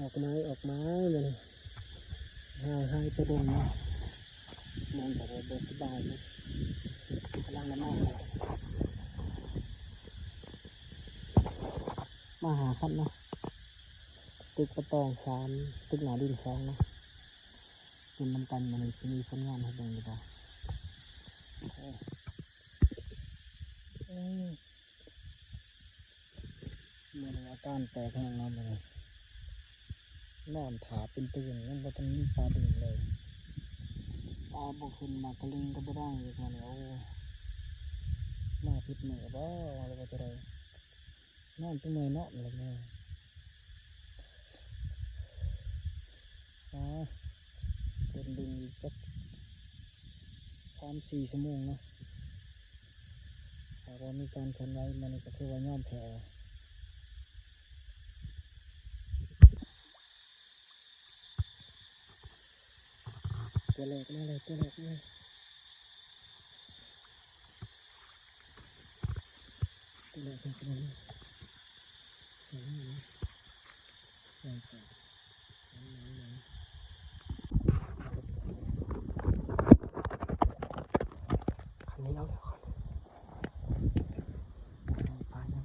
ອອກມາ ອອກມາ ມື້ນີ້ ຫ່າງຫາຍໄປດົນເນາະ ນອນກໍບໍ່ສະບາຍເນາະ ກຳລັງລະນອນ ມາຫາຄັນເນາະ ຕຶກປະຕອງສາມ ຕຶກໜ້າດິນສອງເນາະ ເປັນນຳກັນ ມື້ນີ້ຊິມີຜົນງານໃຫ້ເບິ່ງຢູ່ບໍ່? ໂອ້ ມື້ນີ້ອາການແປກແຮງເນາະ ມື້ນີ້ນອນຖ້າເປັນຕື່ນ ຍັງບໍ່ທັນມີປາດຶງເລີຍ ປາບໍ່ຂຶ້ນ ໝາກກະລິງກໍບໍ່ດັງອີກມື້ນີ້ ໂອ້ ມາຜິດມື້ບໍ ຫຼືວ່າຈັ່ງໃດ ນອນຈົນເມື່ອຍນອນແລ້ວແມ່ ອ່າ ເດີນເບິ່ງອີກຈັກສາມສີ່ຊົ່ວໂມງເນາະ ຖ້າບໍ່ມີການເຄື່ອນໄຫວ ມື້ນີ້ກໍຖືວ່າຍອມແພ້. ຕົວແລກມາແລ້ວ ຕົວແລກມາ ຕົວແລກມາ ຕົວແລກມາ ຄັນນີ້ເອົາແລ້ວ ຄັນນີ້ປາຍັງ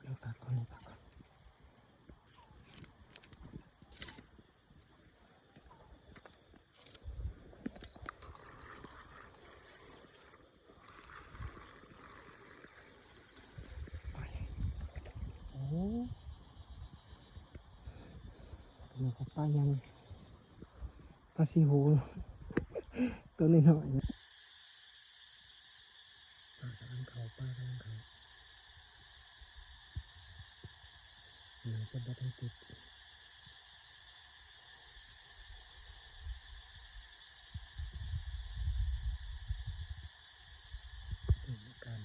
ເອົາຕັດກ່ອນ ເອົາຕັດກ່ອນ. ໂອ້ ຕົວນີ້ກໍປາຫຍັງ ປາຊີໂຫ ຕົວນ້ອຍໆ ປາກຳລັງເຂົ້າ ປາກຳລັງເຂົ້າ ໜ້າຈະບໍ່ທັນຕິດ ອາການ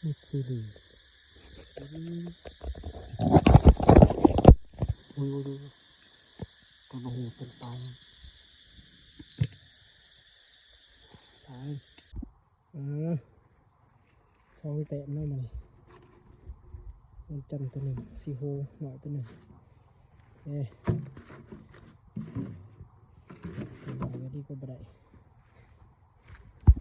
ມິດຊີລີ ອືມ ໂອ້ຍ ໂອ້ຍ ໂອ້ຍ ແຕ່ບໍ່ຮູ້ເປັນປາຫຍັງ ຕາຍ. ອ່າ ສອງແຕ້ມເນາະມື້ນີ້ ນວນຈັນຕົວໜຶ່ງ ຊີໂຫນ້ອຍຕົວໜຶ່ງ ເອີ ເອົາໄວ້ດີກວ່າບໍ່ໄດ້.